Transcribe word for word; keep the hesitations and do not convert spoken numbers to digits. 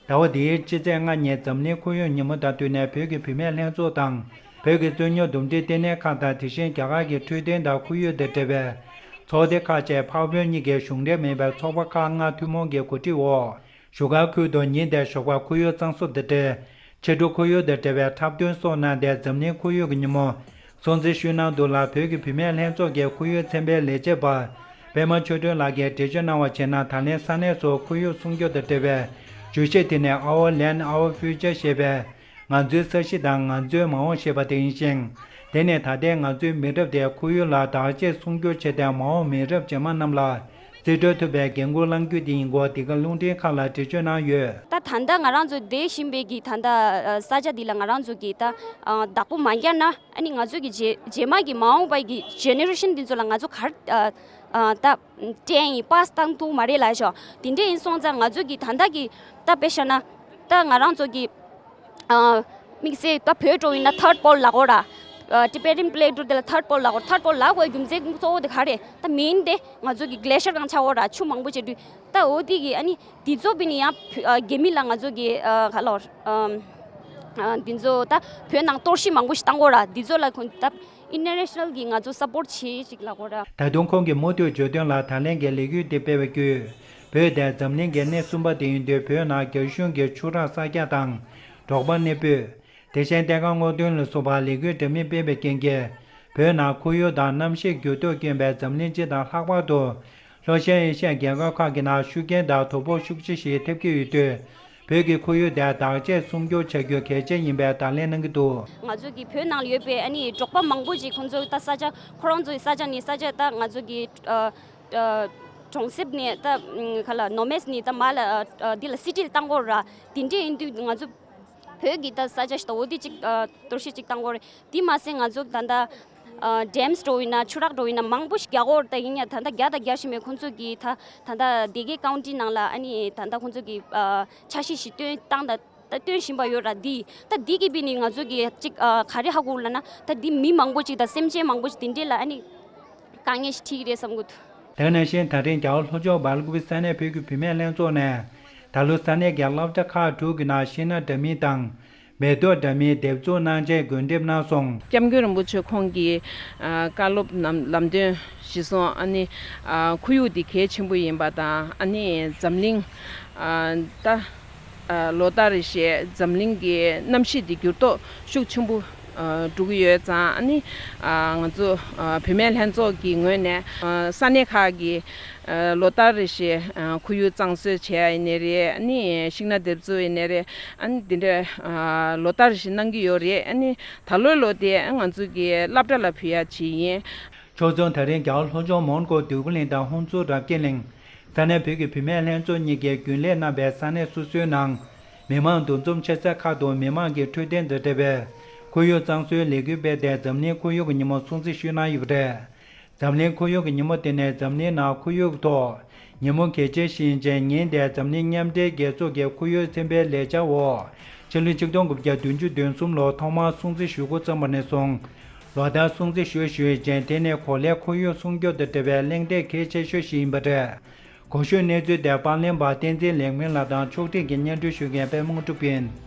ཟླ་བ་འདིའི་སྤྱི་ཚེས་ལྔ་ཉིན་འཛམ་གླིང་ཁོར་ཡུག་ཉིན་མོ་དང་བསྟུན་ནས་བོད་ཀྱི་བུད་མེད་ལྷན་ཚོགས་དང་། བོད་ཀྱི་རྩོད་རྙོག་འདུམ་འགྲིག་ལྟེ་གནས་ཁག་དང་། དེ་བཞིན་རྒྱ་གར་གྱི་འཕྲོད་བསྟེན་དང་ཁོར་ཡུག་དང་འབྲེལ་བའི་ཚོགས་སྡེ་ཁག་བཅས་འཕགས་བོད་གཉིས་ཀྱི་གཞུང་འབྲེལ་མིན་པའི་ཚོགས་པ་ཁག་ལྔ་ཐུན་མོང་གི་གོ་སྒྲིག་འོག་བཞུགས་སྒར་ཁུལ་དུ་ཉིན་དེར་ཞོགས་པར་ཁོར་ཡུག་གཙང་བཟོ་དང་འབྲེལ། ཕྱི་དྲོ་ཁོར་ཡུག་དང་འབྲེལ་བའི་འཁྲབ་སྟོན་སོགས་གནང་སྟེ། འཛམ་གླིང་ཁོར་ཡུག་གི་ཉིན་མོ་སྲུང་བརྩི་ཞུས་གནང་འདུག་ལ། བོད་ཀྱི་བུད་མེད་ལྷན་ཚོགས་ཀྱི་ཁོར་ཡུག་ཚན་པའི་ལས་བྱེད་པ་པད་མ་ཆོས་སྒྲོན་ལགས་ཀྱིས་འགྲེལ་བརྗོད་གནང་བར་བྱས་ན། ད་ལན་ས་གནས་སུ་ཁོར་ཡུག་སྲུང་སྐྱོབ་དང་འབྲེལ་བའི་བརྗོད་གཞི་དེ་ནི་Our Land, Our Future ཞེས་པའི་ང་ཚོའི་ས་གཞི་དང་ང་ཚོའི་མ་འོངས་ཞེས་པ་དེ་ཡིན་ཞིང་། དེ་ནི་ད་ལྟའི་ང་ཚོའི་མི་རབས་དེ་ཁོར་ཡུག་ལ་བདག་གཅེས་སྲུང་སྐྱོབ་བྱས་ཏེ། མ་འོངས་མི་རབས་རྗེས་མ་རྣམས་ལ་རྩིས་སྤྲོད་ཐུབ་པའི་འགན་འཁུར་བླང་རྒྱུ་དེ་ཡིན་སྐོར་འདི་ག་རླུང་འཕྲིན་ཁག་ལ་འགྲེལ་བརྗོད་གནང་ཡོད། ད་ད་ལྟ་ང་རང་ཚོ་བསྡད་བཞིན་པའི་གི་ད་ལྟ་ས་ཆ་འདི་ལ་ང་རང་ཚོ་གི་ད་བདག་པོ་མ་རྒྱག་ན། ཨ་ནི་ང་ཚོ་གི་རྗེས་རྗེས་མ་གི་མ་འོངས་པའི་གི་ཇེ་ནེ་རེ་ཤན་འདི་ཚོ་ལ་ང་ཚོ་ག་རེ་ད་སྤྲད་ཡིན། པཱ་སི་བཏང་ཐུབ་མ་རེད་ལབ་ཤོག་དེ་འདྲ་ཡིན་སོང་ཙང་ང་ཚོ་གི་ད་ལྟ་གི་ད་དཔེ་བཞག་ན་ད་ང་རང་ཚོ་གི་དམིགས་བསལ་ད་བོད་འགྲོ་ཡིན་ན་ཐར་པོལ་ལབ་དགོས་ར། ཊི་བེ་ཊན་པི་ལེ་ཊུ་དེ་ལ་ཐར་པོལ་ལབ་དགོས། ཐར་པོལ་ལབ་དགོས་རྒྱུ་མཚན་གཙོ་བོ་དེ་ག་རེད། ད་མིན་དེ་ང་ཚོ་གི་གི་ལེ་ཤར་གང་ཆགས་ཡོད་ར། ཆུ་མང་པོ་བྱེད་དུས། ད་འོ་དེ་གི་ཨ་ནི་འདི་ཚོ་བི་ནི་ཡང་རྒྱ་མི་ལ་ང་ཚོ་གི་ག་ལོར་འདི་ཚོ་ད་བོད་ནང་གཏོར་བཤིག་མང་པོ་ཞིག་བཏང་དགོས་ར། འདི་ཚོ་ལ་ཁོང་ད་ཨིན་ཊར་ནེ་ཤ་ནལ་གི་ང་ཚོ་སབ་པོར་ཊི་བྱེད་ཅིག་ལབ་དགོས་ར། ད་དུང་ཁོང་གིས་མུ་མཐུད་བརྗོད་དོན་ལ། ད་ལན་གྱི་ལས་འགུལ་འདི་སྤེལ་བའི་བརྒྱུད། བོད་དེ་འཛམ་གླིང་གི་སྣེ་གསུམ་པ་དེ་ཡིན་དུས། བོད་ནང་རྒྱ་གཞུང་གི་ཆུ་རགས་གསར་རྒྱག་དང་། འབྲོག་པ་གནས་སྤོས། དེ་བཞིན་ལྟེ་ཁ་སྔོག་འདོན་ལ་སོགས་པ་ལས་འགུལ་འདྲ་མིན་སྤེལ་བའི་རྐྱེན་གྱིས། བོད་ནང་ཁོར་ཡུག་དང་གནམ་གཤིས་འགྱུར་ལྡོག་རྐྱེན་པས་འཛམ་གླིང་སྤྱི་དང་ལྷག་པར་དུ་ལྷོ་ཤར་ཨེ་ཤི་ཡའི་རྒྱལ་ཁབ་ཁག་གི་ནང་ཤུགས་རྐྱེན་དང་དོ་ཕོག་ཤུགས་ཆེ་ཞིག་ཐེབས་ཀྱི་ཡོད་དུས། བོད་ཀྱི་ཁོར་ཡུག་དེ་བདག་གཅེས་སྲུང་སྐྱོབ་བྱ་རྒྱུ་གལ་ཆེ་ཡིན་པའི་བརྡ་ལན་གནང་གི་འདུག་ང་ཚོ་གི་བོད་ནང་ལ་ཡོད་པའི་ཨ་ནི་འབྲོག་པ་མང་པོ་ཅིག་ཁོང་ཚོ་ད་ས་ཆ་ཁོ་རང་ཚོའི་ས་ཆ་ནི་ས་ཆ་ད་ང་ཚོ་གི་གྲོང་གསེབ་ནས་ད་ག་ལ་ནོ་མེད་ནས་ད་མར་ལ་འདི་ལ་སི་ཊི་ལ་བཏང་དགོས་ར། དེ་འདྲས་ཡིན་དུས་ང་ཚོ་བོད་ཀྱི་ད་ས་ཆ་ཞིག་ད་འོ་དེ་ཅིག་གཏོར་བཤིག་ཅིག་བཏང་དགོས་རེད། དེ་མ་ཟད་ང་ཚོ་ད་ལྟ་ཌེམ་སི་འགྲོ་ཡིན་ན་ཆུ་རགས་འགྲོ་ཡིན་ན་མང་པོ་ཞིག་རྒྱག་དགོས་རེད། ད་ཡིན་ཡང་ད་ལྟ་རྒྱག་ད་རྒྱག་བཞིན་པའི་ཁོང་ཚོ་གི་ད་ད་ལྟ་སྡེ་དགེ་ཀའུན་ཊི་ནང་ལ་ཨ་ནི་ད་ལྟ་ཁོང་ཚོ་གི་འཆར་གཞི་ཞིག་བཏོན་བཏང་ད་ད་བཏོན་བཞིན་པ་ཡོད་ར། འདི་ད་འདི་གི་བི་ནི་ང་ཚོ་གི་ཅིག་ག་རེ་ཧ་གོ་ལབ་ན། ད་འདི་མི་མང་པོ་ཅིག་དང་སེམས་ཅན་མང་པོ་ཅིག་དེ་འདྲས་ལ་ཨ་ནི་དཀའ་ངལ་ཞིག་འཕྲད་ཀྱི་རེད་བསམ་གི་འདུག་དེ་ནང་བཞིན་ད་རིང་རྒྱ་གར་ལྷོ་ཕྱོགས་སྦེལ་ཀོབ་ས་གནས་བོད་ཀྱི་བུད་མེད་ལྷན་ཚོགས་ནས། ད་ལོ་ས་གནས་ཀྱི་སློབ་གྲྭ་ཁག་དྲུག་གི་ནང་ཤིང་སྣ་འདྲ་མིན་དང་། མེ་ཏོག་འདྲ་མིན་འདེབས་འཛུགས་གནང་ཆེད་འགོ་འདེབས་གནང་སོང་། སྐྱབས་མགོན་རིན་པོ་ཆེ་ཁོང་གིས་ཨ་བཀའ་སློབ་ནམ་ལམ་སྟོན་གཞི་བཟུང་། ཨ་ནི་ཨ་ཁོར་ཡུག་འདི་གལ་ཆེན་པོ་ཡིན་པ་དང་། ཨ་ནི་འཛམ་གླིང་ཨ་ད་ཨ་ལོ་ལྟར་རེ་བཞིན་འཛམ་གླིང་གི་གནམ་གཤིས་འདི་འགྱུར་ལྡོག་ཤུགས་ཆེན་པོ་ཨ་འགྲོ་གི་ཡོད་ཙང་། ཨ་ནི་ཨ་ང་ཚོ་ཨ་བུད་མེད་ལྷན་ཚོགས་ཀྱི་ངོས་ནས་ཨ་ས་གནས་ཁག་གི་ཨ་ལོ་ལྟར་རེ་བཞིན་ཨ་ཁོར་ཡུག་གཙང་བཟོ་བྱས་ཡ་ཡིན་ནའི་རེད། ཨ་ནི་ཤིང་སྣ་འདེབས་འཛུགས་ཡིན་ནའི་རེད། ཨ་ནི་འདི་འདྲ་ཨ་ལོ་ལྟར་རེ་བཞིན་གནང་གི་ཡོད་རེད། ཨ་ནི་ད་ལོའི་ལོ་དེ་ང་ཚོ་གི་སློབ་གྲྭ་ལ་ཕུལ་ཡ་ཅིག་ཡིན། ཕྱོགས་མཚུངས་ད་རིང་རྒྱ་གར་ལྷོ་ཕྱོགས་མོན་གྷོ་འདོད་རྒུ་གླིང་དང་ཧུན་སུར་རབ་རྒྱས་གླིང་། ས་གནས་བོད་ཀྱི་བུད་མེད་ལྷན་ཚོགས་གཉིས་ཀྱིས་རྒྱུན་ལས་གནང་བའི་ས་གནས་སོ་སོའི་ནང་། མི་མང་འདུ་འཛོམས་ཆེ་ས་ཁག་ཏུ་མི་མང་གི་འཕྲོད་བསྟེན་དང་འབྲེལ་བའི་ཁོར་ཡུག་གཙང་བཟོའི་ལས་འགུལ་སྤེལ་ཏེ། འཛམ་གླིང་ཁོར་ཡུག་གི་ཉིན་མོ་སྲུང་བརྩི་ཞུས་གནང་ཡོད་པ་རེད། འཛམ་གླིང་ཁོར་ཡུག་གི་ཉིན་མོ་དེ་ནི་འཛམ་གླིང་ནང་ཁོར་ཡུག་གི་ཐོག་ཉིན་མོ་གལ་ཆེ་ཞིག་ཡིན་ཅིང་། ཉིན་དེར་འཛམ་གླིང་མཉམ་འབྲེལ་རྒྱལ་ཚོགས་ཀྱི་ཁོར་ཡུག་ཚན་པའི་ལས་འཆར་འོག་ཕྱི་ལོ་ཆིག་སྟོང་དགུ་བརྒྱ་བདུན་ཅུ་དོན་གསུམ་ལོར་ཐོག་མར་སྲུང་བརྩི་ཞུ་འགོ་བརྩམས་པ་ནས་བཟུང་། ལོ་ལྟར་སྲུང་བརྩི་ཞུ་ཞུ་ཡོད་ཅིང་། དེ་ནི་གོ་ལའི་ཁོར་ཡུག་སྲུང་སྐྱོབ་དང་འབྲེལ་བའི་གླེང་སྟེགས་གལ་ཆེ་ཤོས་ཤིག་ཡིན་པ་རེད། གོང་ཞུས་གནས་ཚུལ་དེ་པར་ལེན་པ་བསྟན་འཛིན་ལེགས་སྨོན་ལགས་དང་ཕྱོགས་སྒྲིག་གིས་སྙན་སྒྲོན་ཞུ་མཁན་པད་མ་དངོས་གྲུབ་ཡིན།